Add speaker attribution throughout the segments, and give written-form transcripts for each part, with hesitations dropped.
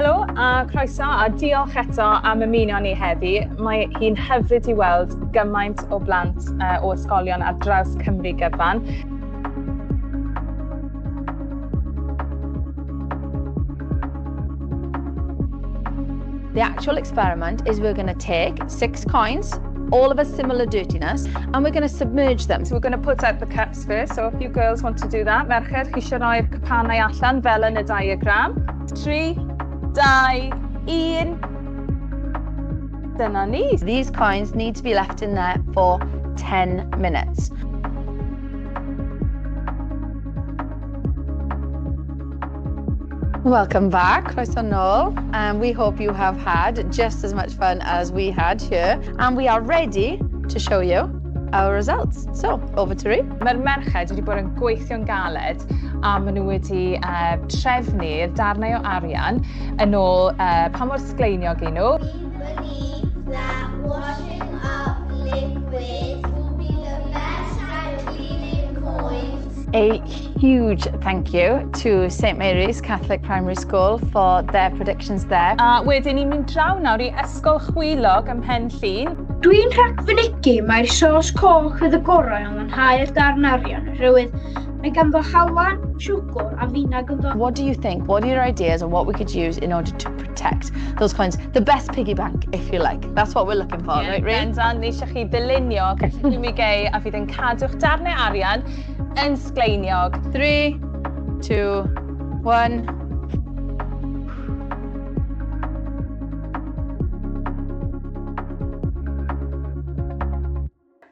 Speaker 1: Helo a croeso a diolch eto am ymuno ni heddi. Mae hi'n hyfryd i weld gymaint o blant o ysgolion ar draws Cymru gyfan.
Speaker 2: The actual experiment is we're going to take six coins, all of a similar dirtiness, and we're going to submerge them.
Speaker 1: So we're going to put out the cups first, so if you girls want to do that, merched, chi eisiau rhoi'r cwpanau allan fel yn y diagram. 3, 2, 1. Dyna ni.
Speaker 2: These coins need to be left in there for 10 minutes. Welcome back, croeso nôl. And we hope you have had just as much fun as we had here. And we are ready to show you our results. So, over to Rhi.
Speaker 1: Mae'r merched wedi bod yn gweithio'n galed a maen nhw wedi trefnu'r darnau o arian yn ôl pa mor sgleiniog i nhw.
Speaker 3: We believe that washing up liquid will be the best at cleaning coins.
Speaker 2: A huge thank you to St Mary's Catholic Primary School for their predictions there.
Speaker 1: A wedyn ni'n mynd draw nawr i Ysgol Chwilog ym Mhen Llŷn.
Speaker 4: Dwi'n rhagfynegi mai'r sos coch fydd y gorau am lanhau'r darn arian oherwydd mae ganddo halen, siwgr a finag ynddo.
Speaker 2: What do you think? What are your ideas on what we could use in order to protect those coins? The best piggy bank, if you like. That's what we're looking for, right, Rhi?
Speaker 1: Bendant, ni eisiau chi ddylunio cynllun gei a fydd yn cadw'ch darnau arian yn sgleiniog.
Speaker 2: 3, 2, 1.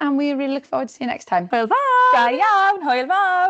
Speaker 2: And we really look forward to see you next time. Hwyl fawr!
Speaker 1: Da iawn, hwyl fawr!